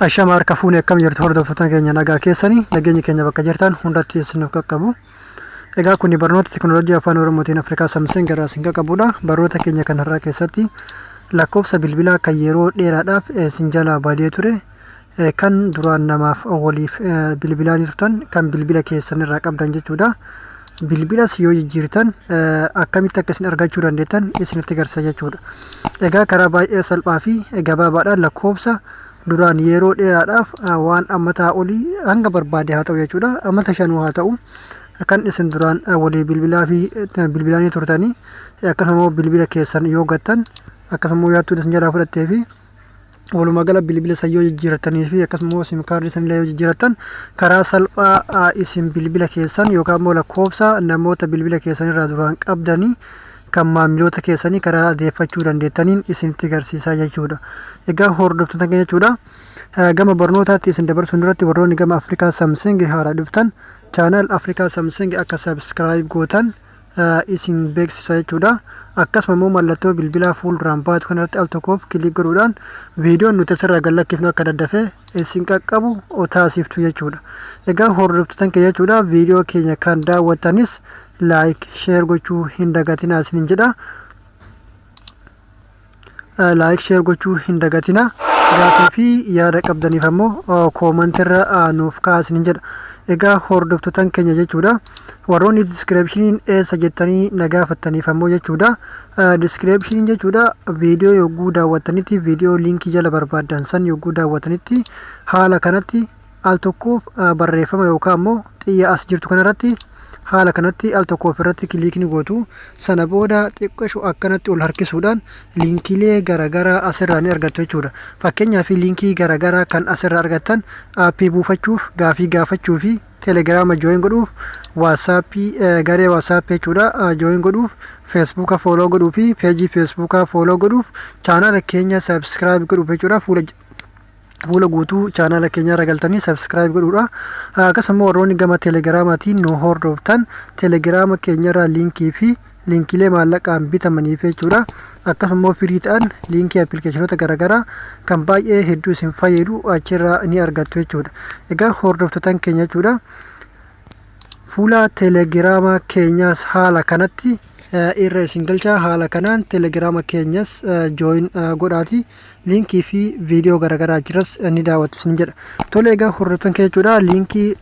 Ashama harka fuune, akkam jirtu hordoftoota keenya? Nagaa keessanii? Nageenyi keenya bakka jirtan hundatti isiniif qaqqabu. Egaa kuni barnoota teekinooloojii afaan Oromootiin Afrikaa Samsung irraa isin qaqqabudha. Barnoota keenya kan har'aa keessatti lakkoofsa bilbilaa kan yeroo dheeraadhaaf isin jalaa badee ture, kan duraan namaaf waliif bilbilaa turtan, kan bilbila keessan irraa qabdan jechuudha. Bilbilas yoo jijjiirtan akkamitti akka isin argachuu dandeettan isinitti agarsiisa jechuudha. Egaa karaa baay'ee salphaa fi gabaabaadhaan lakkoofsa duraan yeroo dheeraadhaaf waan ammataa olii hanga barbaade haa ta'u jechuudha. Amata 5 haa ta'u, kan isin duraan walii bilbilaa fi bilbilaanii turtanii, akkasuma bilbila keessan yoo gattan, akkasuma yaattuun isin jalaa fudhattee fi walumaa gala bilbila san yoo jijjiirrattanii fi akkasuma sim kaardii sanillee yoo jijjiirrattan, karaa salphaa isin bilbila keessan yookaan immoo lakkoofsa namoota bilbila keessan irraa duraan qabdanii kan maamiloota keessanii karaa deeffachuu dandeettaniin isinitti agarsiisaa jechuudha. Egaa hordoftoota keenya jechuudha. Gama barnootaatti isin dabarsuun duratti warroonni gama Afrikaa Samsung haaraa dhuftan channel Afrikaa Samsung akka subscribe gootan isin beeksisa jechuudha. Akkasuma immoo mallattoo bilbilaa fuulduraan baatu kanarratti al tokkoof click godhuudhaan viidiyoon nuti asirraa gad lakkifnu akka daddafee isin qaqqabu taasiftu jechuudha. Egaa hordoftoota keenya jechuudha, viidiyoo keenya kan daawwattanis like, share gochuu hin dagatinaa isinin jedha. Like, share gochuu hin dagatinaa. Gaafii fi yaada qabdaniif ammoo commentirra nuuf kaa'aa isinin jedha. Egaa hordoftoota keenya jechuudha. Warroonni descriptioniin eessa jettanii na gaafattaniif ammoo jechuudha. Descriptioniin jechuudha, viidiyoo yogguu daawwattanitti, viidiyoo liinkii jala barbaaddan san yogguu daawwattanitti, haala kanatti al tokkoof barreeffama yookaan ammoo xiyya as jirtu kanarratti haala kanatti al tokkoof irratti click ni gootu. Sana booda xiqqashu akkanatti ol harkisuudhaan liinkiilee garaagaraa asirraa ni argattu jechuudha. Fakkeenyaaf, liinkii garaagaraa kan asirraa argattan aappii buufachuuf, gaafii gaafachuu fi Telegiraama join godhuuf, Waatsaappii, garee Waatsaappii jechuudha, join godhuuf, Feesbuuka follow godhuu fi peejii Feesbuukaa follow godhuuf, chaanaala keenya subscribe godhuuf jechuudha. Fuula guutuu chaanaala keenya irra galtanii subscribe godhuudha. Akkasuma warroonni gama Telegiraamaatiin nu hordoftan Telegiraama keenyarraa liinkii fi liinkiilee maallaqaan bitamaniif jechuudha. Akkasuma immoo free ta'an liinkii appilikeeshinoota garaagaraa kan baay'ee hedduu isin fayyadu achirraa ni argattu jechuudha. Egaa hordoftoota keenya jechuudha. Fuula Telegiraama keenyaas haala kanatti irra isin galcha. Haala kanaan Telegiraama keenyas join godhaati, liinkii fi viidiyoo garaagaraa jiras ni daawwattu isin jedha. Tole, egaa hordoftoota keenya jechuudha, liinkii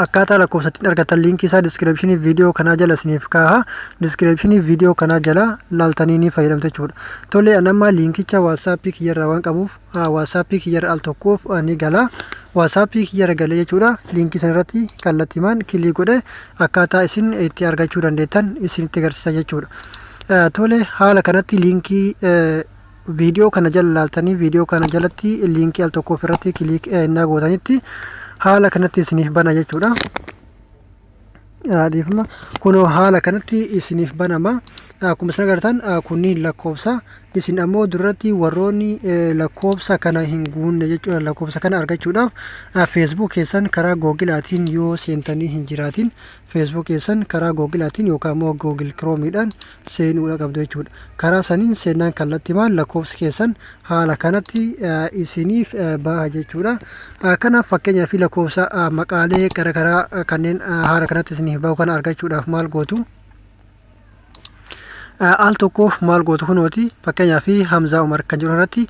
akkaataa lakkoofsattiin argatan liinkii isaa descriptionii viidiyoo kanaa jala isiniif kaaha. Descriptionii viidiyoo kanaa jala laaltanii ni fayyadamtu jechuudha. Tole, anamma liinkicha Waatsaappii kiyyarraa waan qabuuf Waatsaappii kiyyarra al tokkoof ni gala. Waatsaappii kiyyarra galee jechuudha, liinkii sana irratti kallattiimaan click godhe akkaataa isin itti argachuu dandeettan isinitti agarsiisa jechuudha. Tole, haala kanatti liinkii viidiyoo kana jala laaltanii viidiyoo kana jalatti liinkii al tokkoof irratti click innaa gootanitti haala kanatti isiniif bana jechuudha. Dhiifama, kunoo haala kanatti isiniif banama. Akkuma isin agartan kunniin lakkoofsa isin ammoo duratti warroonni lakkoofsa kana hin guunne jechuudha. Lakkoofsa kana argachuudhaaf Facebook keessan karaa Googilaatiin yoo seentanii hin jiraatin, Facebook keessan karaa Googilaatiin yookaan immoo Google Chromeiidhaan seenuudha qabdu jechuudha. Karaa saniin seenaan kallattimaan lakkoofsi keessan haala kanatti isiniif baha jechuudha. Kanaaf fakkeenyaa fi lakkoofsa maqaalee garaagaraa kanneen haala kanatti isiniif bahu kana argachuudhaaf maal gootu? Al tokkoof maal gootu? Kunooti, fakkeenyaa fi Hamzaa Umar kan jedhu irratti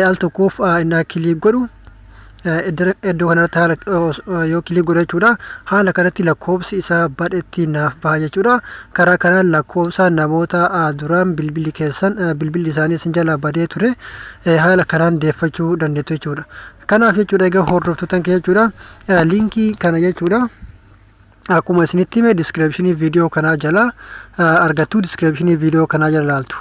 al tokkoof innaa click godhu, iddoo kanarratti haala yoo click godhu jechuudha, haala kanatti lakkoofsi isaa badhetti naaf baha jechuudha. Karaa kanaan lakkoofsa namoota duraan bilbilli keessan, bilbilli isaanii isin jalaa badee ture haala kanaan deeffachuu dandeettu jechuudha. Kanaaf jechuudha, egaa hordoftoota keenya jechuudha, liinkii kana jechuudha, akkuma isinitti hime descriptionii viidiyoo kanaa jala argattu, descriptionii viidiyoo kanaa jala laaltu.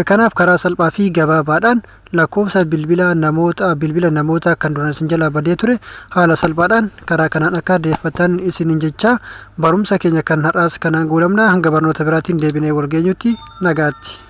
Kanaaf karaa salphaa fi gabaabaadhaan lakkoofsa bilbila namoota, bilbila namoota kan duraan isin jalaa badee ture haala salphaadhaan karaa kanaan akka deeffatan isinin jecha, barumsa keenya kan har'aas kanaan goolabna. Hanga barnoota biraatiin deebinee wal geenyutti nagaatti.